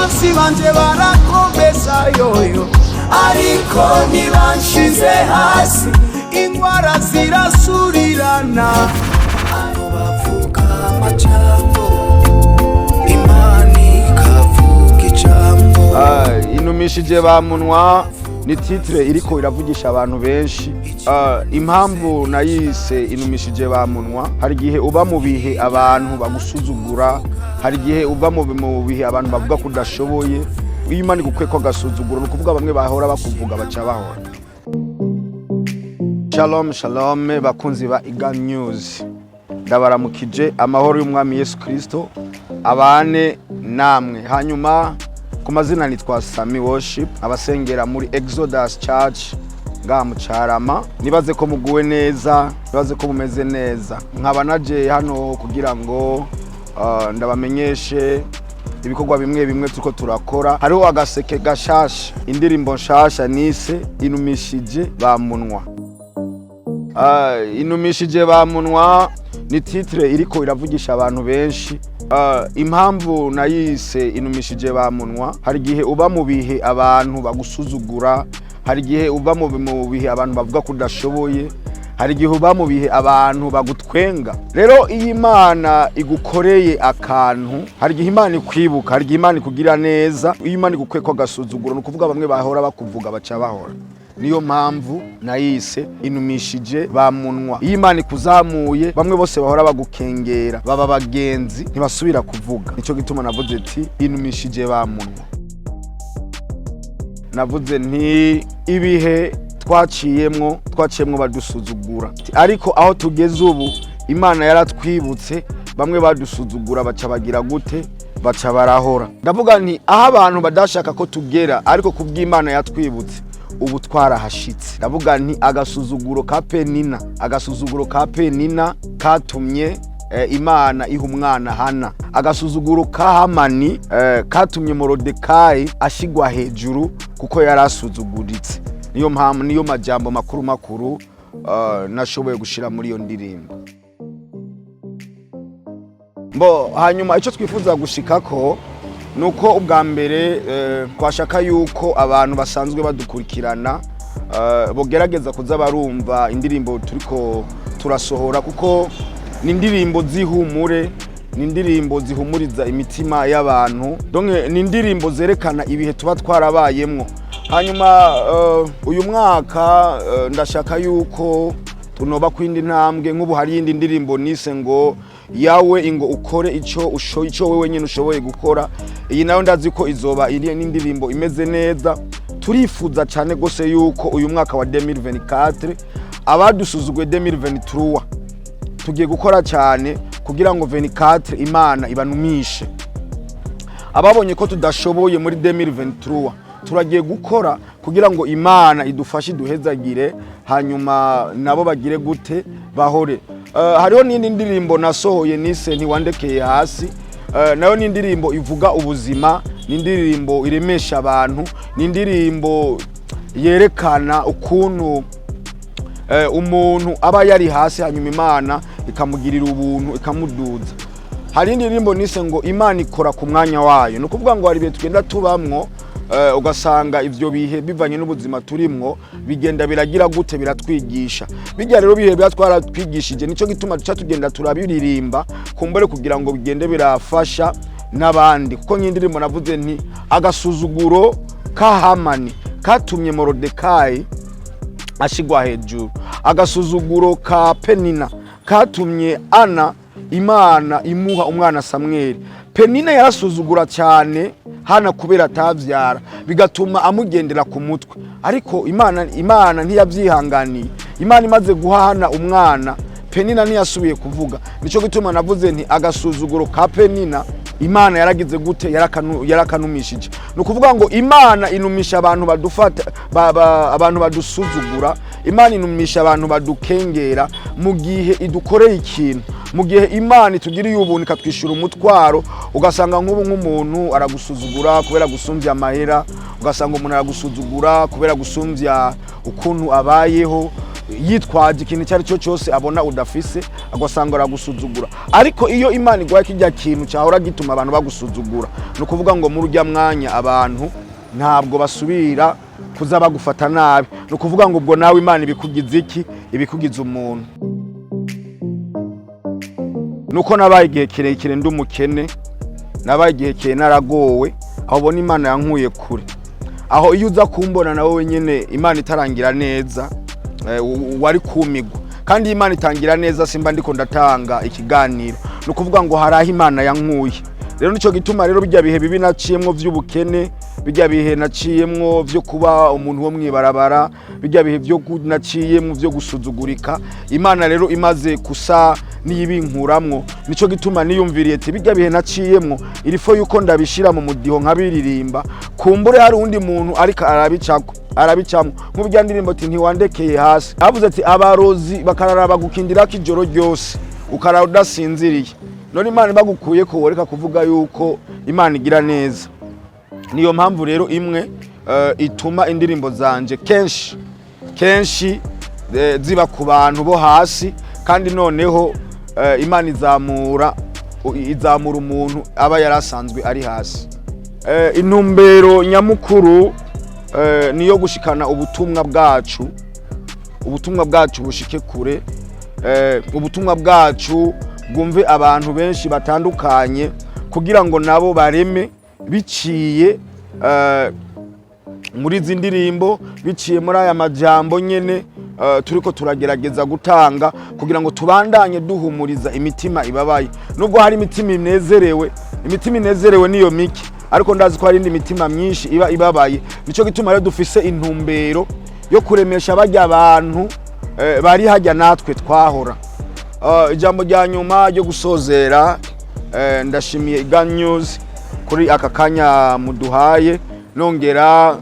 Abansi banje barakomeza yoyo, ariko ntibanshize hasi. Ingwara zirasurirana. Bavuga amajambo, Imana ikavuga ijambo. Inumishije ba munwa ni titre iriko iravugisha abantu benshi. Impamvu nayise Inumishije ba munwa, hari igihe uba mu bihe abantu bagusuzugura, hari igihe uba mu bihe abantu bavuga ko udashoboye. Iyo Imana igukwiye ko agasuzuguro, ni ukuvuga bamwe bahora bakuvuga baca bahora. Shalom shalom, bakunzi ba Iga News, ndabaramukije. Amahoro y'Umwami Yesu Kristo abane namwe. Hanyuma ku mazina nitwa Sami Worship, abasengera muri Exodus Church ngaha mu Carama. Nibaze ko muguwe neza, nibaze ko mumeze neza. Nkaba naje hano kugira ngo ndabamenyeshe ibikorwa bimwe bimwe turiko turakora. Hariho agaseke gashasha, indirimbo nshasha nise Inumishije ba munwa. Inumishije ba munwa ni titre iriko iravugisha abantu benshi. Impamvu nayise Inumishije ba munwa, hari igihe uba mu bihe abantu bagusuzugura, hari igihe uba mu bihe abantu bavuga ko udashoboye, hari igihe uba mu bihe abantu bagutwenga. Rero iyo Imana igukoreye akantu, hari igihe Imana ikwibuka, hari igihe Imana ikugira neza. Iyo Imana igukwiye ko agasuzuguro, ni ukuvuga bamwe bahora bakuvuga baca bahora. Niyo mpamvu nayise Inumishije ba munwa. Iyo Imana ikuzamuye, bamwe bose bahora bagukengera baba bagenzi, ntibasubira kuvuga. Nicyo gituma navuze ati Inumishije ba munwa. Navuze nti ibihe twaciyemwo badusuzugura, ariko aho tugeze ubu Imana yaratwibutse. Bamwe badusuzugura baca bagira gute? Baca barahora. Ndavuga nti aho abantu badashaka ko tugera, ariko kubw'Imana yatwibutse, ubu twarahashitse. Ndavuga nti agasuzuguro ka Penina, agasuzuguro ka Penina katumye Imana iha umwana Hana. Agasuzuguro ka Hamani katumye Morodekayi ashigwa hejuru kuko yari asuzuguritse. Niyo mpamvu, niyo majambo makuru makuru nashoboye gushira muri iyo ndirimbo. Mbo hanyuma icyo twifuza gushikako nuko ubwa mbere twashaka yuko abantu basanzwe badukurikirana bogerageza kuza barumva indirimbo turiko turasohora, kuko ni indirimbo z'ihumure, ni indirimbo zihumuriza imitima y'abantu. Donc ni indirimbo zerekana ibihe tuba twarabayemwo. Hanyuma uyu mwaka ndashaka yuko tunoba kwindi ntambwe. Nk'ubu hari iyindi ndirimbo nise ngo Yawe ingo ukore ico wewe nyine ushoboye gukora. Iyi nayo ndazi ko izoba iri n'indirimbo imeze neza. Turifuza cyane gose yuko uyu mwaka wa 2024, abadusuzuguye 2023, tugiye gukora cyane kugira ngo 24 Imana ibanumishe. Ababonye ko tudashoboye muri 2023, turagiye gukora kugira ngo Imana idufashe, iduhezagire, hanyuma nabo bagire gute? Bahore. Hariho n'indi ndirimbo nasohoye nise Ntiwandekeye hasi. Nayo ni indirimbo ivuga ubuzima, ni indirimbo iremesha abantu, ni indirimbo yerekana ukuntu umuntu aba yari hasi, hanyuma Imana ikamugirira ubuntu, ikamuduza. Hari indi ndirimbo nise ngo Imana ikora ku mwanya wayo. Ni ukuvuga ngo hari ibihe tugenda tubamwo, ugasanga ivyo bihe bivanye n'ubuzima turimwo bigenda biragira gute? Biratwigisha. Bijya rero bihe biba twaratwigishije, nico gituma duca tugenda turabiririmba kumbure kugira ngo bigende birafasha n'abandi. Kuko nk'indirimbo navuze nti agasuzuguro ka Hamani katumye Morodekayi ashigwa hejuru, agasuzuguro ka Penina katumye Ana Imana imuha umwana Samweli. Penina yarasuzugura cyane Hana kubera atavyara, bigatuma amugendera ku mutwe, ariko Imana ntiyabyihanganiye. Imana imaze guha Hana umwana, Penina ntiyasubiye kuvuga. Nico gituma navuze nti agasuzuguro ka Penina Imana yaragize gute? Yarakanumishije. Ni ukuvuga ngo Imana inumisha abantu badufata abantu badusuzugura. Imana inumisha abantu badukengera mu gihe idukoreye ikintu, mu gihe Imana itugiriye ubuntu ikatwishyura umutwaro. Ugasanga nk'ubu nk'umuntu aragusuzugura kubera gusumbya amahera, ugasanga umuntu aragusuzugura kubera gusumbya ukuntu abayeho. Yitwaje ikintu icyo ari cyo cyose abona udafise, agasanga aragusuzugura. Ariko iyo Imana iguhaye kijya kintu cyahora gituma abantu bagusuzugura, ni ukuvuga ngo muri ujya mwanya abantu ntabwo basubira kuza bagufata nabi. Ni ukuvuga ngo ubwo nawe Imana ibikugize iki? Ibikugize umuntu. Nuko nabaye igihe kirekire ndi umukene, nabaye igihe kirekire naragowe, aho ubona Imana yankuye kure. Aho iyo uza kumbona nawe wenyine Imana itarangira neza, wari kumigwa. Kandi iyo Imana itangira neza, simba ndiko ndatanga ikiganiro. Ni ukuvuga ngo hari aho Imana yankuye. Rero nicyo gituma rero bijya bihe bibi naciyemwo vy'ubukene, bijya bihe naciyemwo vyo kuba umuntu wo mwibarabara, bijya bihe vyo naciyemwo vyo gusuzugurika, Imana rero imaze kusa n'iyibinkuramwo, nico gituma niyumviriye ati bijya bihe naciyemwo, il faut yuko ndabishira mu mudiho nkabiririmba, kumbure hari undi muntu ariko arabicako, arabicamwo. Nk'ubujya ndirimbo ati "Ntiwandekeye hasi", avuze ati abarozi bakarara bagukindirako ijoro ryose, ukarara udasinziriye, none Imana bagukuye ko woreka kuvuga yuko Imana igira neza? Niyo mpamvu rero imwe ituma indirimbo zanje kenshi kenshi ziba ku bantu bo hasi. Kandi noneho Imana izamura umuntu aba yarasanzwe ari hasi. Intumbero nyamukuru niyo gushikana ubutumwa bwacu, ubutumwa bwacu bushike kure, ubutumwa bwacu bwumve abantu benshi batandukanye, kugira ngo nabo bareme biciye muri izi ndirimbo, biciye muri aya majambo nyene turiko turagerageza gutanga, kugira ngo tubandanye duhumuriza imitima ibabaye. Nubwo hari imitima inezerewe, imitima inezerewe niyo mike, ariko ndazi ko hari indi mitima myinshi iba ibabaye. Nico gituma rero dufise intumbero yo kuremesha barya abantu bari hajya natwe twahora. Ijambo rya nyuma ryo gusozera, ndashimiye Igan News kuri aka kanya muduhaye, nongera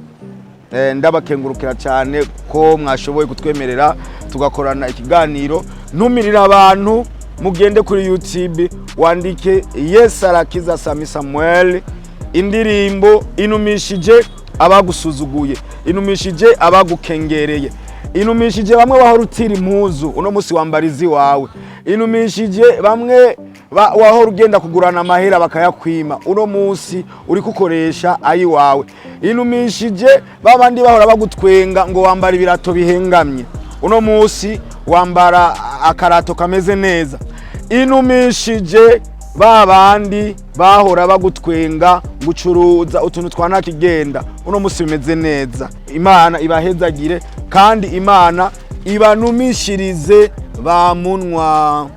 ndabakengurukira cyane ko mwashoboye kutwemerera tugakorana ikiganiro. Ntumirira abantu, mugende kuri YouTube wandike "Yesu Arakiza Sami Samuel", indirimbo inumishije abagusuzuguye, inumishije abagukengereye, inumishije bamwe wahora utira impuzu, uno musi wambara izi wawe, inumishije bamwe wahora ugenda kugurana amahera bakayakwima, uno musi uri kukoresha ayiwawe, inumishije babandi bahora bagutwenga ngo wambara ibirato bihengamye, uno musi wambara akarato kameze neza, inumishije ba bandi bahora bagutwenga gucuruza utuntu twa ntakigenda, uno musi bimeze neza. Imana ibahezagire kandi Imana ibanumishirize ba munwa.